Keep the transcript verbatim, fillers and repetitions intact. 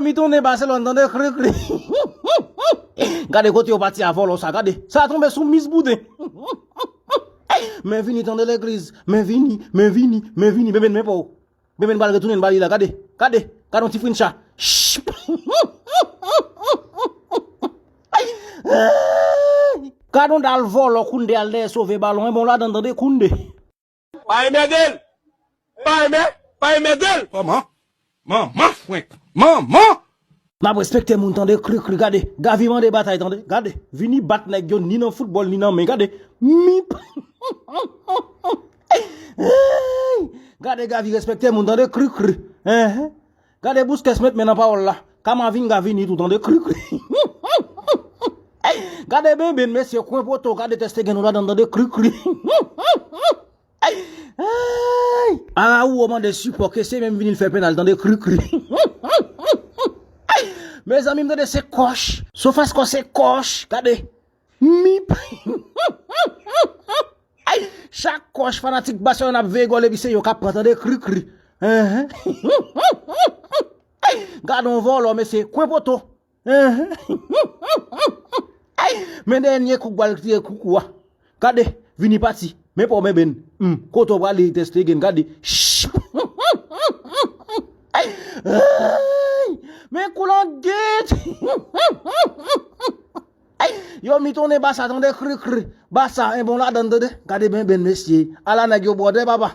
Mi tounen Baselòn, tande kri kri. Gade kote yo pati a vòlò sa, gade. Sa tonbe sou mis bouden. Men vini, tande legliz. Men vini, men vini, men vini. Bebe, men pa w. Bebe, n pral retounen, n pral li la. Gade, gade. Gade yon ti frincha. Gade yon dal vòlò, Kounde al dèyè sove balon. E bon, ladan, tande, Kounde. Pa enmède l! Pa enmè, pa enmède l! Kòman? Manman frenk! Manman! N ap respekte moun, tande, kri kri, gade. Gavi mande batay, tande, gade. Vini bat nèg yo ni nan foutbòl, ni nan men, gade. Mip! Gade Gavi respekte moun, tande, kri kri. Enhen. Gade Busquets met men nan pawòl la. Kamavinga vini tou, tande, kri kri. Gade Benben, mesye, kwen poto, gade Ter Stegen nou ladan, tande, kri kri. Ay! Araujo mande sipò, Kessie menm vini l fè penal, tande, kri kri. Mezanmi, m tande se kòch. Sofas kò se kòch, gade. Mip. Chak kòch fanatik Baselòn ap veye gòl epi se yo k ap pran, tande, kri kri. Enhen. Gade yon vòlò, mesye, kwen poto. Enhen. Men dènye kou k pral tire koukou a. Gade, vini pati. Men pa w, men ben. Hmm, kote w prale, Ter Stegen, gade. Ay! Men kou langit. Ay! Yo mi tounen Basa, tande, kri kri. Basa, en bon ladan, tande. Gade ben ben, mesye. Ala nèg yo bwòdè, papa.